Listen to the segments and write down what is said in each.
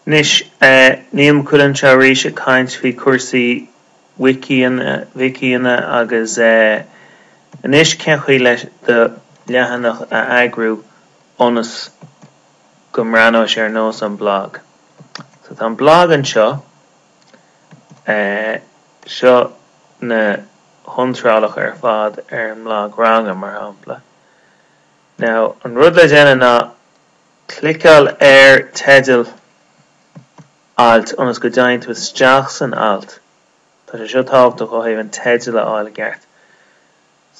Anois, Niall Mac Uidhilin anseo arís ag caint faoi chúrsaí wikíanna, vicíanna agus anois cén chaoi le do leathanach a eagrú ionas go mbreathnóidh sé ar nós an blag. So tá an blag anseo, seo na hiontrálacha ar fad ar an mblag ranga mar shampla. Now an rud le déanamh ná Cliceáil ar teideal ailt ionas go dtéann tú isteach san alt. Tá sé seo tábhachtach ó thaobh an teideal a fháil i gceart.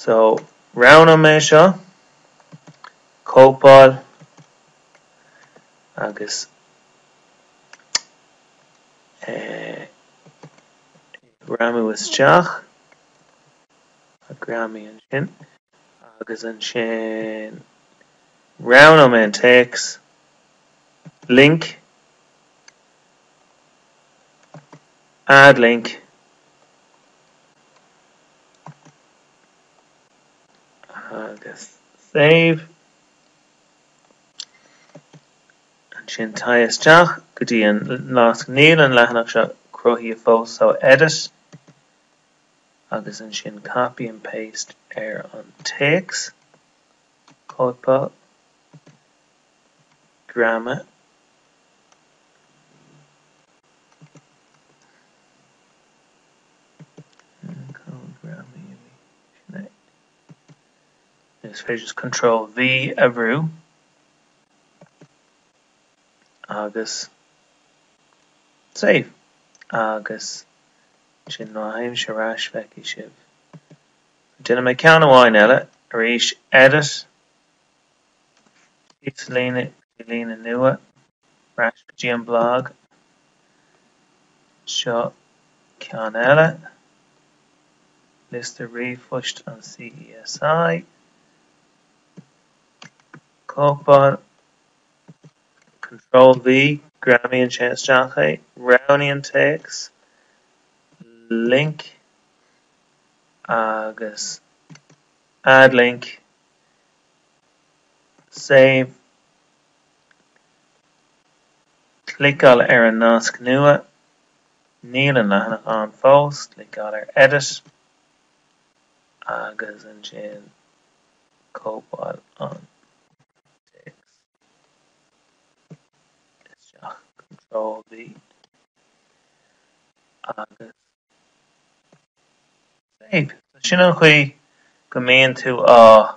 So, roghnóidh mé seo, cóipeáil agus eh greamú isteach, greamaigh ansin agus ansin Roghnóidh mé an téacs, link, add link agus save. Ansin téigh isteach go dtí an nasc. Níl an leathanach seo cruthaithe fós so edit agus ansin copy and paste ar an téacs. Cóipeáil, greamaigh. Is féidir just Control V a bhrú agus Save agus ansin má théimse ar ais feicfidh sibh Déanfaidh mé ceann amháin eile, arís Edit, síos líne go dtí líne nua, ar ais go dtí an blag, seo ceann eile, liosta ríomhphoist an CESI, cóipeáil, Control V, greamaíonn sé isteach é, roghnaigh an téacs, link, agus add link, save, cliceáil ar an nasc nua, níl an leathanach ann fós, cliceáil ar edit agus ansin cóipeáil an téacs isteach, Control V agus Save. So sin an chaoi go mbíonn tú á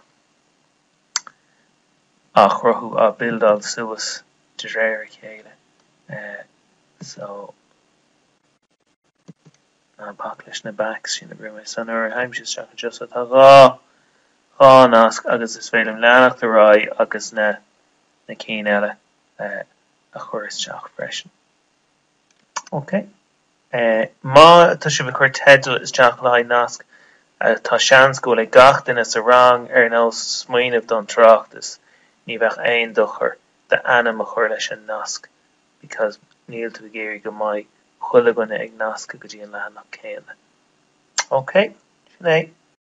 á chruthú, á buildáil suas de réir a chéile. So ná bac leis na backs sin a bhrú mé. So nuair a théimse isteach anseo, so tá 2 2 nasc agus is féidir liom leanacht ar aghaidh agus na na cinn eile a chur isteach freisin. Ok. Má tá sibh ag cur teideal isteach le haghaidh nasc, tá seans go bhfuil ag gach duine sa rang, ar nós smaoineamh don tráchtas, ní bheadh aon dochar d'ainm a chur leis an nasc because níl tú ag iarraidh go mbeidh chuile dhuine ag nascadh go dtí an leathanach céanna. Ok, sin é.